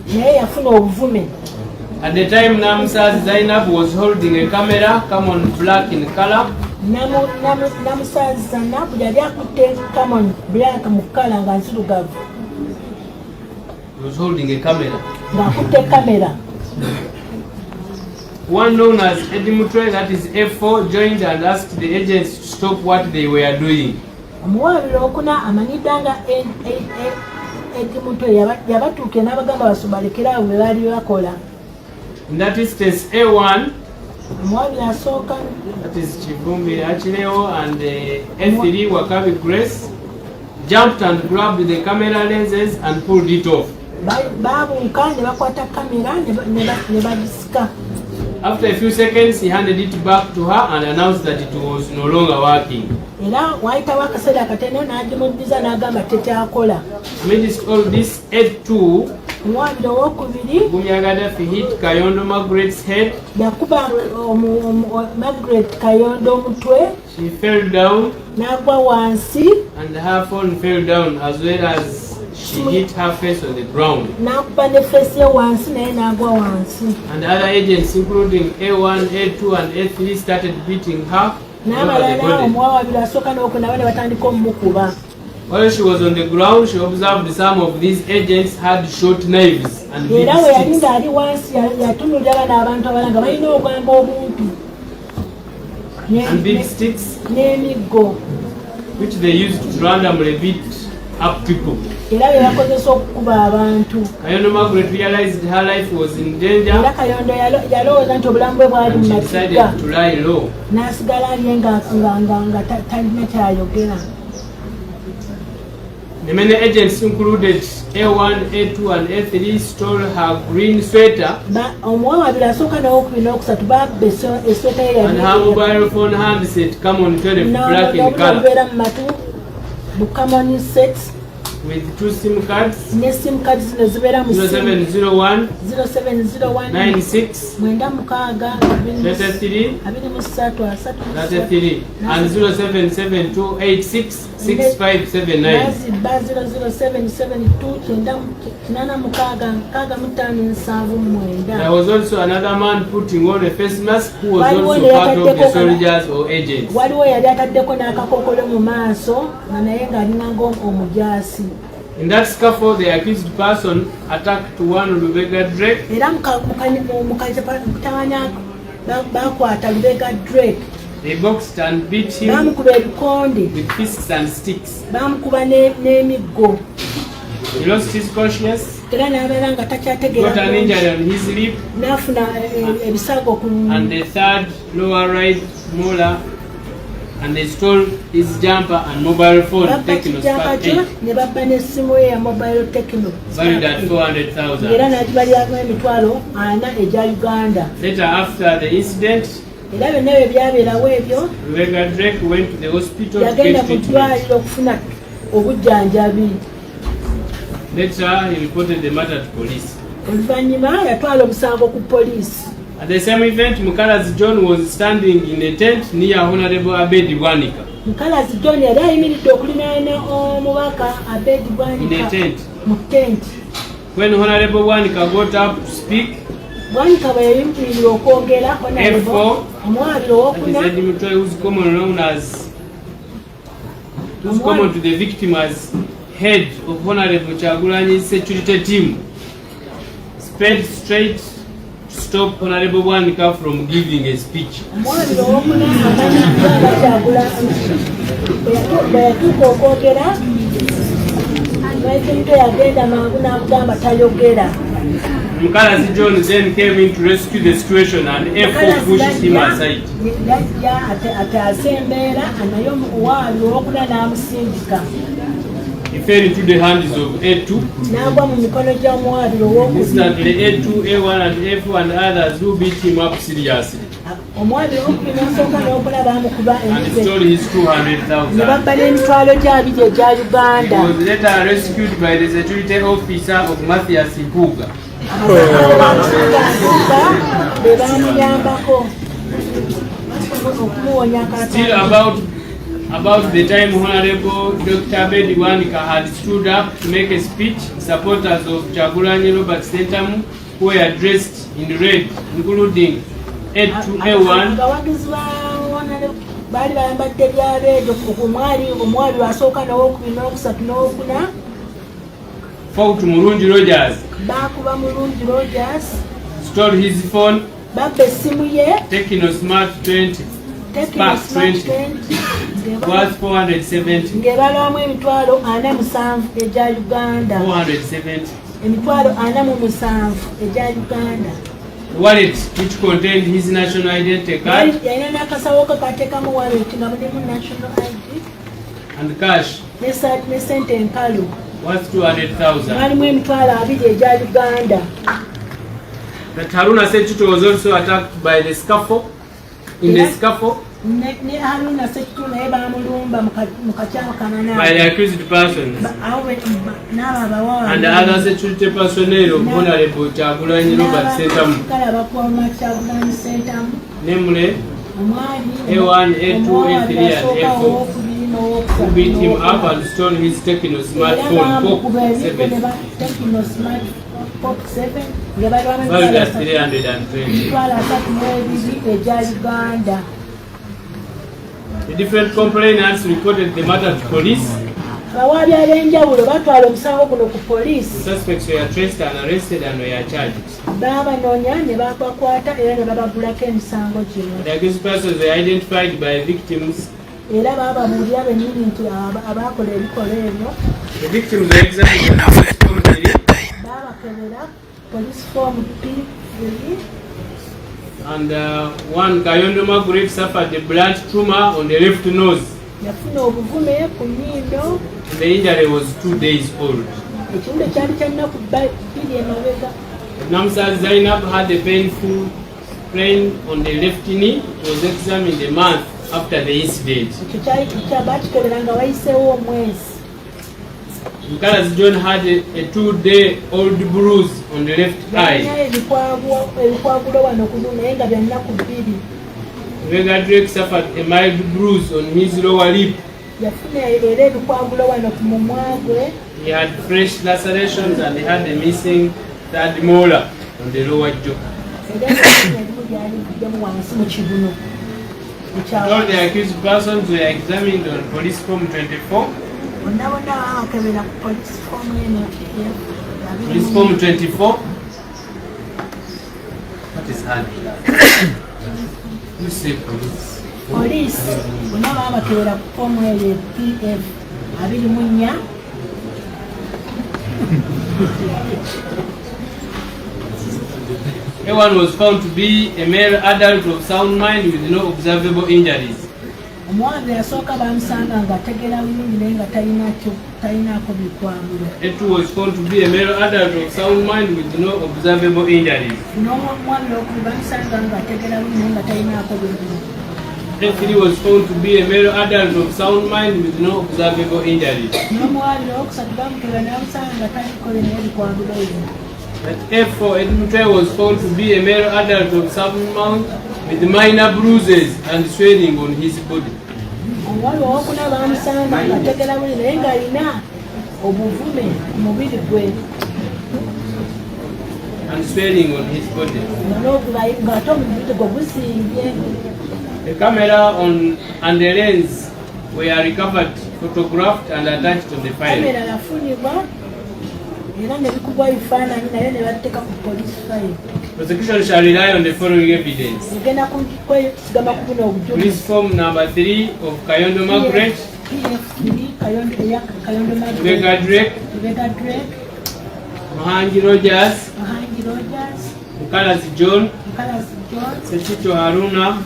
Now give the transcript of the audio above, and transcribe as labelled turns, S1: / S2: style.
S1: Naye yafuna obuvume.
S2: At the time, Namusazi Zainab was holding a camera, Camon black in color.
S1: Namusazi Zainab yali akutte Camon black mu color nga nzirugavu.
S2: He was holding a camera.
S1: Ng'akutte kamera.
S2: One known as Eddie Mutwe, that is A4, joined and asked the agents to stop what they were doing.
S1: Omuwaabiro okuna amanyiddwa nga Eddie Mutwe yabatuukira n'abagamba balekere awo bwe baali bakola.
S2: In that instance, A1,
S1: Omuwaabiro asooka,
S2: that is Chivumbi Achileo, and A3 Wakabi Grace, jumped and grabbed the camera lenses and pulled it off.
S1: Baabuuka ne bakwata kamera ne bagisika.
S2: After a few seconds, he handed it back to her and announced that it was no longer working.
S1: Era waayitawo akaseera katono n'agimuddiza n'agamba tekyakola.
S2: Amidst all this, A2,
S1: Omuwaabiro owokubiri,
S2: Gumya Gaddafi, hit Kayondo Margaret's head.
S1: Yakuba Margaret Kayondo omutwe.
S2: She fell down
S1: N'agwa wansi.
S2: And her phone fell down as well as she hit her face on the ground.
S1: N'akuba ne face ye wansi naye n'agwa wansi.
S2: And other agents, including A1, A2, and A3, started beating her all over the
S1: N'abalala
S2: body.
S1: Omuwawaabiro asooka n'okuna ne batandika omumukuba.
S2: While she was on the ground, she observed some of these agents had short knives and big
S1: Era we yali
S2: sticks.
S1: ng'ali wansi yatunuulira bano abantu abalala nga balina obwamba obumpi
S2: And big sticks
S1: n'emiggo
S2: which they used to randomly beat up people.
S1: Era bye bakozesa okukuba abantu.
S2: Kayondo Margaret realized her life was in danger
S1: Era Kayondo yalowooza nti obulamu bwe bwali mu
S2: and she
S1: matigga.
S2: Decided to lie low.
S1: N'asigala alye nga talina kyayogera.
S2: The many agents included A1, A2, and A3 stole her green sweater
S1: Omuwawaabiro asooka n'owokubiri n'okusatu babba esweta ye
S2: and her mobile phone handset Camon 12 black in color
S1: Obubeera mu matu bu Camon set
S2: with two SIM cards
S1: ne SIM card zino zibeera mu SIM
S2: 0701
S1: 0701
S2: 96
S1: 96
S2: 33
S1: 23 30
S2: 33 and 077286 6579.
S1: Nazibba 00772 86 65 79.
S2: There was also another man putting on a face mask who was
S1: Waliwo
S2: also part of the soldiers or agents.
S1: Waliwo yali ataddeko n'akakookolo mu maaso nga naye ng'alinga omujaasi.
S2: In that scuffle, the accused person attacked one Lubega Drake.
S1: Era mukatawanya bakwata Lubega Drake.
S2: They boxed and beat him
S1: Bamukuba ebikonde
S2: with fists and sticks.
S1: Bamukuba n'emiggo.
S2: He lost his consciousness,
S1: Era n'abeera nga takyategeera
S2: got an injury on his lip
S1: n'afuna ebisago ku
S2: and the third lower right molar, and they stole his jumper and mobile phone
S1: Babba
S2: Tecno
S1: kijampa
S2: Spark
S1: kyo
S2: 8
S1: ne babba n'essimu ye ya mobile Tecno
S2: valued at
S1: era
S2: 400,000.
S1: N'agibaliramu 400,000 egya Uganda.
S2: Later, after the incident,
S1: Era byonna bye byabeerawo ebyo,
S2: Lubega Drake went to the hospital to
S1: yagenda
S2: get
S1: mu
S2: treatment.
S1: ddwaliro okufuna obujjanjabi.
S2: Later, he reported the matter to police.
S1: Oluvannyuma yatwala omusango ku poliisi.
S2: At the same event, Mukalazi John was standing in a tent near Honorable Abedi Bwanika.
S1: Mukalazi John yali ayimiridde okulinaana omubaka Abedi
S2: In a
S1: Bwanika
S2: tent.
S1: Mu tent.
S2: When Honorable Bwanika got up to speak,
S1: Bwanika bwe yayimirira okwogera, Honorable,
S2: F4,
S1: omuwaabiro
S2: that is
S1: owokuna,
S2: Eddie Mutwe, who's commonly known as, who's common to the victim as head of Honorable Kyagulanyi's security team, sped straight to stop Honorable Bwanika from giving a speech.
S1: Omuwaabiro owokuna amanyiddwa nga Kyagula bwe yatuuka okwogera, Mike yagenda mangu n'amugamba tayogera.
S2: Mukalazi John then came in to rescue the situation and F4 pushed him aside.
S1: Yajja ataase embeera naye omuwaabiro owokuna n'amusindika.
S2: He fell into the hands of A2.
S1: N'agwa mu mikono gy'omuwaabiro owokubiri.
S2: Instantly, A2, A1, and A4 and others who beat him up seriously
S1: Omuwaabiro owokubiri n'asooka n'okuna baamukuba
S2: and
S1: emize
S2: stole his
S1: ne
S2: 200,000.
S1: babba n'emitwalo gy'abiri egya
S2: He
S1: Uganda.
S2: was later rescued by the security officer of Matthias Mpuga.
S1: Mpuuga be bamuyambako okumuwonya
S2: Still
S1: akatale.
S2: about About the time Honorable Dr. Abed Bwanika had stood up to make a speech, supporters of Kyagulanyi Robert Ssentamu, who were dressed in red, including A2, A1,
S1: Abawagizi ba Honorable baali bayambadde bya red, omwali omwali wasooka n'owokubiri n'owokusatu n'owokuna.
S2: Fought Murungi Rogers,
S1: Baakuba Mulungi Rogers,
S2: stole his phone,
S1: babba essimu ye,
S2: Tecno Smart 20,
S1: Tecno
S2: Spark
S1: Smart
S2: 20,
S1: 20,
S2: worth 470,
S1: ng'ebalwamu 407,000 egya Uganda.
S2: 470.
S1: 407,000 egya Uganda.
S2: The wallet, which contained his national identity card
S1: Yalina n'akasawo ke kateekamu wallet nga mulimu national ID
S2: and cash,
S1: ne sente enkalu,
S2: worth 200,000.
S1: Mwalimu 20,000 egya Uganda.
S2: That Haruna Ssekitto was also attacked by the scuffle, in the scuffle
S1: Ne Haruna Ssekitto naye bamulumba mu kakyama
S2: by the accused persons
S1: n'abo abawawa
S2: and the other security personnel of Honorable Kyagulanyi Robert Ssentamu,
S1: kale abakuuma Kyagulanyi Ssentamu,
S2: namely
S1: omwami
S2: A1, A2, A3 and
S1: asooka,
S2: A4,
S1: owokubiri
S2: who beat him up and stole his Tecno
S1: era
S2: smartphone Pop
S1: bamukuba emiggo ne
S2: 7,
S1: ba Tecno Smart Pop 7 nga balwamu
S2: valued at 320.
S1: 32,000 egya Uganda.
S2: The different complainants reported the matter to police.
S1: Abawaabi ab'enjawulo batwala omusango guno ku
S2: The
S1: poliisi.
S2: suspects were traced and arrested and were charged.
S1: Baabanoonya ne babakwata era ne babagulako emisango gino.
S2: The accused persons were identified by victims.
S1: Era baababuulira bennyini nti abaakola ebikolwa ebyo.
S2: The victims were examined on police form 3
S1: Baabakebera police form P3.
S2: And one Kayondo Margaret suffered a blunt trauma on the left nose.
S1: Yafuna obuvume ku nnyindo.
S2: And the injury was 2 days old.
S1: Ekiwundu kyali kya nnaku 2 emabega.
S2: Namsa Zainab had a painful sprain on the left knee. It was examined a month after the incident.
S1: Ekyo kyali bakikebera nga wayiseewo omwezi.
S2: Mkalazi John had a 2-day-old bruise on the left
S1: Yalina
S2: eye.
S1: ebikwagulo wano ku naye nga bya nnaku 2.
S2: Vega Drake suffered a mild bruise on his lower lip.
S1: Yafuna era ebikwagulo wano ku mumwa gwe.
S2: He had fresh lacerations and he had a missing third molar on the lower jaw.
S1: Era ebimu byali bivuddemu wansi mu kibuno.
S2: All the accused persons were examined on police form 24.
S1: Bonna bonna babakebera ku police form eno.
S2: Police form 24. What is hard? You say police.
S1: Poliisi bonna babakebera ku foomu eyo PF 24.
S2: A1 was found to be a male adult of sound mind with no observable injuries.
S1: Omuwanvu yasooka bamusanga nga ategeera bulungi naye nga talinaako bikwagulo.
S2: A2 was found to be a male adult of sound mind with no observable injuries.
S1: N'omwami owokubiri bamusanga nga ategeera bulungi naye nga talinaako bizibu.
S2: A3 was found to be a male adult of sound mind with no observable injuries.
S1: N'omuwabiro owokusatu bamukebera n'amusanga nga taliko n'ebikwagulo bino.
S2: That A4 Edmute was found to be a male adult of sound mind with minor bruises and swelling on his body.
S1: Omuwala owokuna bamusanga nga ategeera bulungi naye ng'alina obuvume ku mubiri gwe.
S2: And swelling on his body.
S1: Nga ng'ate omubiri gwe gusimbye.
S2: The camera on and the lens were recovered, photographed, and attached to the file.
S1: Kamera yafunibwa era ne bikubwa ebifaananyi naye ne bateeka ku police file.
S2: Prosecution shall rely on the following evidence.
S1: Egenda kwesigama ku buno
S2: Police
S1: obujulizi.
S2: form number 3 of Kayondo Margaret,
S1: PF3 Kayondo, eya Kayondo Margaret,
S2: Vega Drake,
S1: Lubega Drake,
S2: Muhangi Rogers,
S1: Muhangi Rogers,
S2: Mukalazi John,
S1: Mukalazi John,
S2: Ssekitto Haruna,